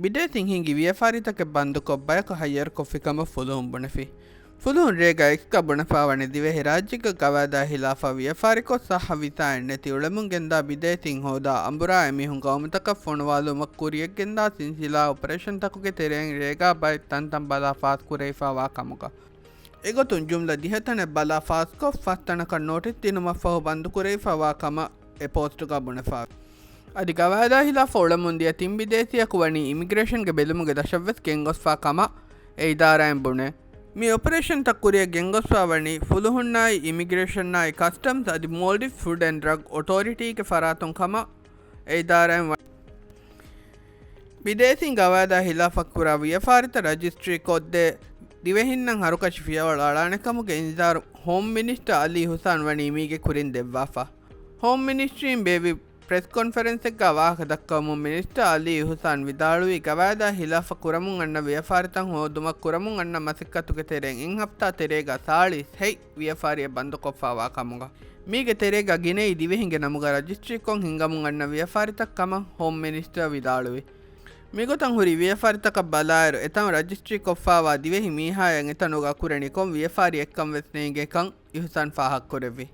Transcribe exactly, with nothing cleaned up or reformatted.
ބިދޭސީން ހިންގި ވިޔަފާރިތަކެއް ބަންދުކޮށް ބަޔަކު ހައްޔަރުކޮށްފި ކަމަށް ފުލުހުން ބުނެފި. ފުލުހުން ރޭގަ އެކްސްގަ ބުނެފާވަނީ ދިވެހިރާއްޖޭގެ ގަވާއިދާ ހިލާފަށް ވިޔަފާރިކޮށް ސައްހަ ވިސާއެއް ނެތި އުޅެމުން ގެންދާ ބިދޭސީން ހޯދާ އަނބުރާ އެމީހުން ގައުމުތަކަށް ފޮނުވާލުމަށް ކުރިޔަށްގެންދާ ސިންސިލާ އޮޕަރޭޝަންތަކުގެ ތެރެއިން ރޭގަ ބައެއް ތަންތަން ބަލާ ފާސްކުރެވިފައިވާ ކަމުގަ އެގޮތުން ޖުމްލަ ދިހަ ތަނެއް ބަލާ ފާސްކޮށް، ފަސް ތަނަކަށް ނޯޓިސް ދިނުމަށްފަހު ބަންދުކުރެވިފައިވާ ކަމަށް އެ ޕޯސްޓުގަ ބުނެފައިވޭ. އަދި ގަވާއިދާ ހިލާފަށް އުޅެމުންދިޔަ ތިން ބިދޭސީއަކު ވަނީ އިމިގްރޭޝަންގެ ބެލުމުގެ ދަށަށްވެސް ގެންގޮސްފާ ކަމަށް އެ އިދާރާއިން ބުނޭ. މި އޮޕަރޭޝަންތައް ކުރިޔަށް ގެންގޮސްފާވަނީ ފުލުހުންނާއި އިމިގްރޭޝަންއާއި ކަސްޓަމްސް އަދި މޯލްޑިވްސް ފުޑް އެންޑް ޑްރަގް އޮޓޯރިޓީގެ ފަރާތުން ކަމަށް އެ އިދާރާއިން ވަނީ. ބިދޭސީން ގަވާއިދާ ހިލާފަށް ކުރާ ވިޔަފާރިތައް ރަޖިސްޓްރީ ކޮށްދޭ ދިވެހިންނަށް ހަރުކަށި ފިޔަވަޅު އަޅާނެ ކަމުގެ އިންޒާރު ހޯމް މިނިސްޓަރ އަލީ އިހުސާން ވަނީ މީގެ ކުރިން ދެއްވާފަ. ހޯމް މިނިސްޓްރީން ބޭއްވި ޕްރެސް ކޮންފަރެންސެއްގަ ވާހަކަ ދައްކަވަމުން މިނިސްޓަރ އަލީ އިހުސާން ވިދާޅުވީ، ގަވާއިދާ ހިލާފަށް ކުރަމުން އަންނަ ވިޔަފާރިތައް ހޯދުމަށް ކުރަމުން އަންނަ މަސައްކަތުގެ ތެރެއިން އެއް ހަފްތާ ތެރޭގަ ސާޅީސް ހެތް ވިޔަފާރިއެއް ބަންދުކޮށްފައިވާ ކަމުގަ މީގެ ތެރޭގަ ގިނައީ ދިވެހިންގެ ނަމުގަ ރަޖިސްޓްރީކޮށް ހިންގަމުން އަންނަ ވިޔަފާރިތައް ކަމަށް ހޯމް މިނިސްޓަރ ވިދާޅުވި. މިގޮތަށް ހުރި ވިޔަފާރިތަކަށް ބަލާއިރު، އެތަން ރަޖިސްޓްރީކޮށްފައިވާ ދިވެހި މީހާޔަށް އެތަނުގަ ކުރެނިކޮށް ވިޔަފާރި އެއްކަން ވެސް ނޭނގޭކަން އިހުސާން ފާހަގަކުރެއްވި.